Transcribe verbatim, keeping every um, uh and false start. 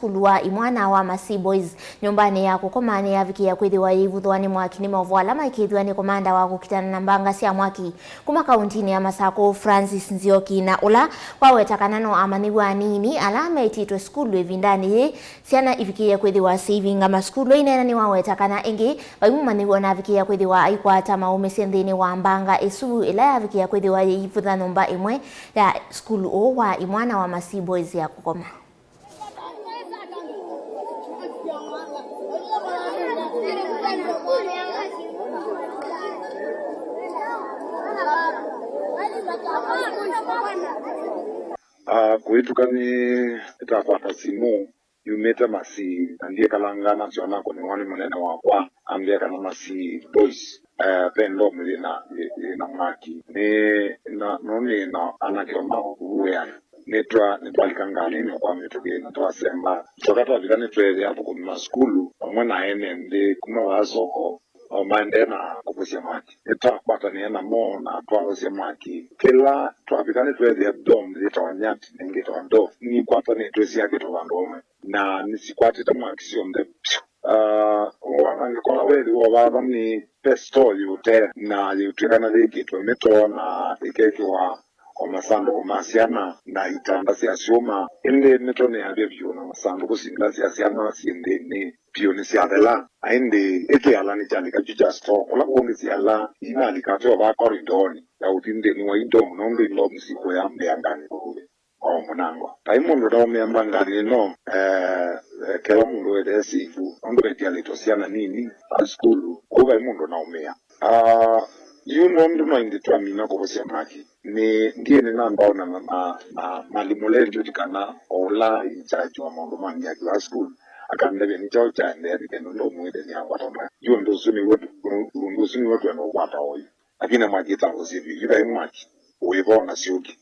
Sukulu wa imwana wa Masii Boys nyũmbanĩ ya kũkoma nĩyavikĩĩa kwĩthĩwa yĩivuthwa nĩ mwaki nĩ maũvoo ala maĩkĩĩthw'a nĩ komanda wa kũkitana na mbanga sya mwaki kuma kauntinĩ ya Masakũ, Francis Nzioki, na ũla waweta kana no amanyĩw'a anini ala metĩtwe sukulu ĩvindanĩ yĩĩ syana ivikĩĩe kwĩthĩwa syĩivinga masukulu. Aineena nĩwaweta kana ĩngĩ vai mũmanyĩw'a ũnavikĩĩa kwĩthĩwa aikwata maũmĩsye nthĩnĩ wa mbanga ĩsu ĩla yavikĩĩa kwĩthĩwa yĩivutha nyũmba ĩmwe ya sukulu ũũ wa imwana wa Masii Boys ya kũkoma. Ah, kũvĩtũka nĩ, nĩtakwata simũ yumĩte Masii, na ndikalanga nasyo nakũnĩwa nĩ mũnene wakwa, ambĩa kana Masii Boys, eh, ve ndomu yĩna, yĩ- yĩna mwaki. Nĩ na no nĩ na anake ona ũkũũ wĩanĩ. Nĩtwa nĩtwalika ngalĩnĩ kwa mĩtũkĩ na twasemba. Twoka twavika nĩtweethĩa athũkũmi ma sukulu vamwe na ene nthĩ kuma vaa soko, o maendee na kũvosya mwaki. Nĩtwakwatanĩe namo na twavosya mwaki. Kĩla twavika nĩtweethĩa dome yĩtawa Nyati, na ĩngĩ yĩtawa Dove, nikwatanĩtwe syakĩtwe vandũ vamwe na nĩsikwatĩte mwaki syonthe vyũ. Ah, wanangĩko ũla weethĩwa vava nĩ ve store yĩũte, na yĩũtw'ĩkana yĩkĩtwe mĩto na ĩkekĩwa o masandũkũ ma syana na itanda sya syũma, ĩndĩ mĩto nĩyavya vyũ na masandũkũ, sinda sya syana syĩ nthĩnĩ vyũ nĩsyathela. Na ĩndĩ ĩkĩala nĩkyalika kyu kya store, kũla kũngĩ syala inalika tyo vaa koridonĩ ya ũthi nthĩnĩ wa idomu, nũndũ idomu sikũya mbeanganĩ vakuvĩ o mũnango. Vai mũndũ ũnaũmĩa mbanganĩ ĩno, eh, eh, kĩla mũndũ wethe sivu, nũndũ ĩtialĩtwe syana nini a sukulu, kũu vai mũndũ ũnaũmĩa. Ah, yu nũndũ no ĩndĩ twamina kũvosya mwaki, nĩ ndiĩ nĩnamba onana na, na, na malimũ lenjuti kana o ũla in charge wa maũndũ ma myaki wa sukulu akandavya nĩ kyaũ kyaendeanĩte, nũndũ ũmwĩte nĩakwata mwaki. Yu ũndũ ũsu nĩw'o, ũndũ ũsu nĩw'o twenda ũkwata oyu. Lakini mwaki ĩtavosye vyũ, yu vai mwaki wĩvo na syũki.